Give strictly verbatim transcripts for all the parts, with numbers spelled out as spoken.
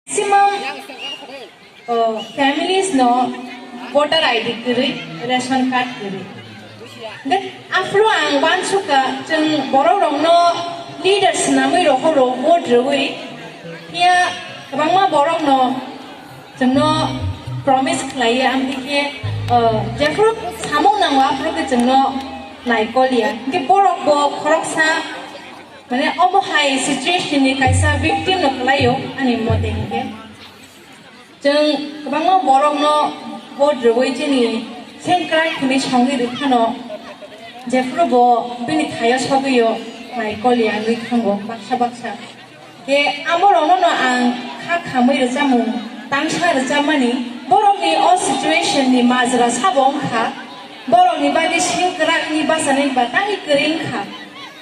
Maximum, uh, families no voter I D kwrwi, ration card kwrwi. Then afro ang uansukha, chwng borok rokno leaders swnamwi rohoro vote rwwi, phiya kwbangma borok no chwngno promise khlaiya, amtwi khe, uh, jephuru samung nango aphuru khe chwngno naikolya. Hinkhe borok bo khoroksa, mane, omo hai situation ni kaisa victim no kwlaio, ani mote hinkhe. Chwng kwbangma borokno vote rwwi chini sengkrak hwnwi songwi rwphano, jephuru bo bini thaio sogwio naikolya wngwi thango baksa baksa. Khe amorokno no ang kha khamwi rwchapmung tangsa rwchapmani, borokni o situation ni majra sabo wngkha, borokni bagwi sengkrak wngwi bachanai ba tangwi kwrwi wngkha.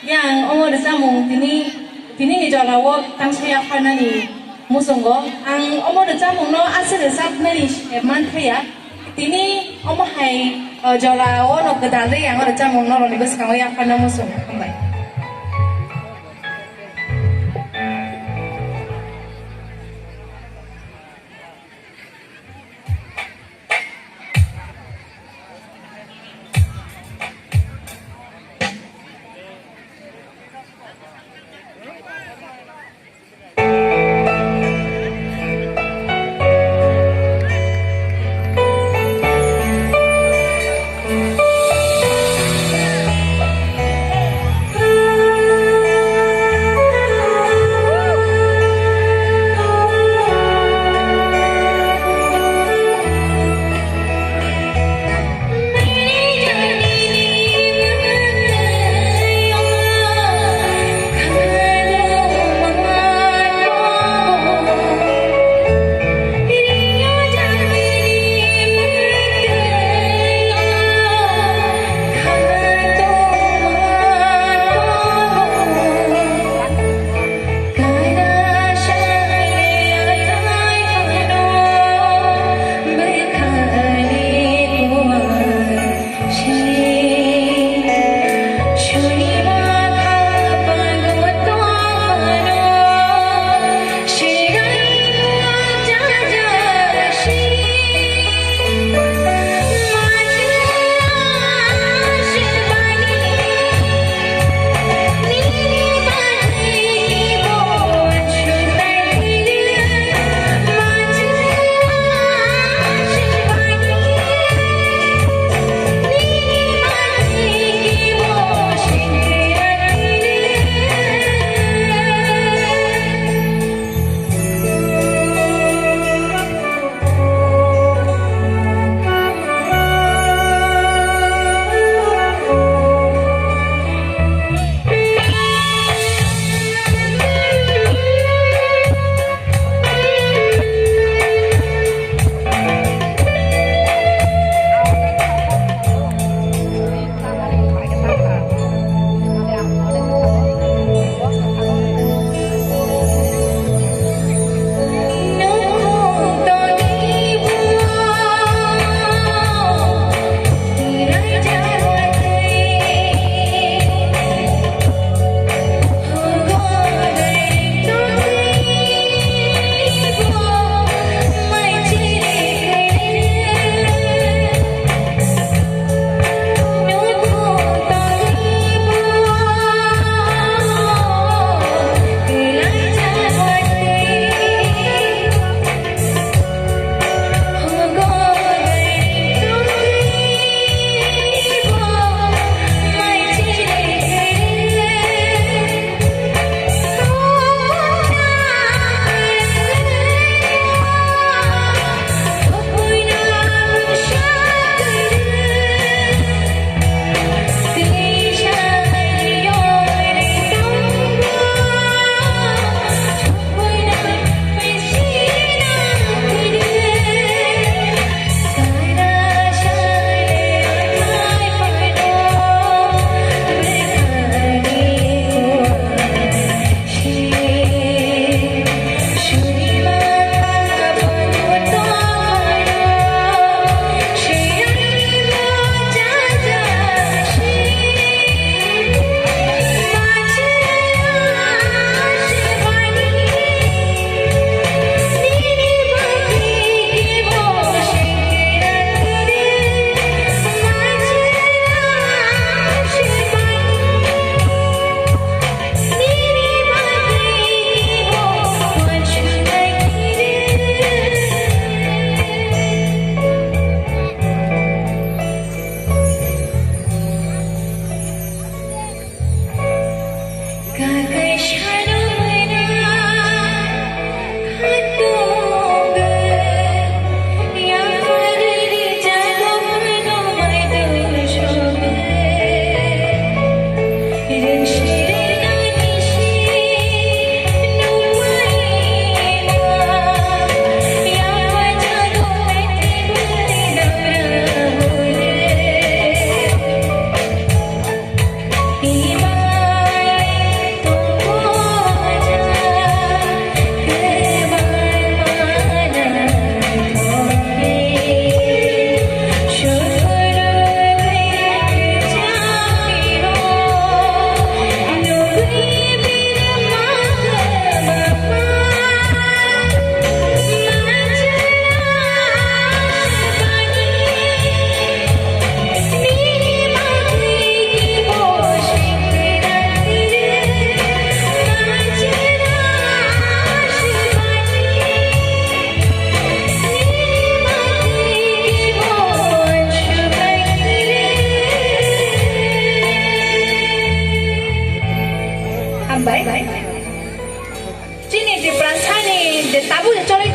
Yang omo rwchapmung tini, tinini jorao tangsa yapharnani muchungo. Ang omo rwchapmungno aswk rwchapnani se manthaya. Tini omo hai, o, jorao no gwdalwi ang o rwchapmung norokni bwskango yapharna muchungo. Hambai.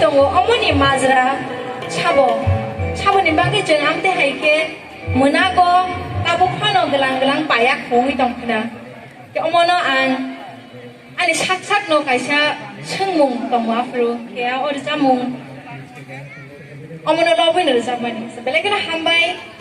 Tongo omoni majra sabo, saboni bagwi chwng amte hai khe mwnago tabuk phano glang glang paya khongwi tongkhna. Khe omono ang ani sak sakno kaisa swngmung tongo aphuru, khe o rwchapmung omono lobwino rwchapmani. Belai kheno hambai.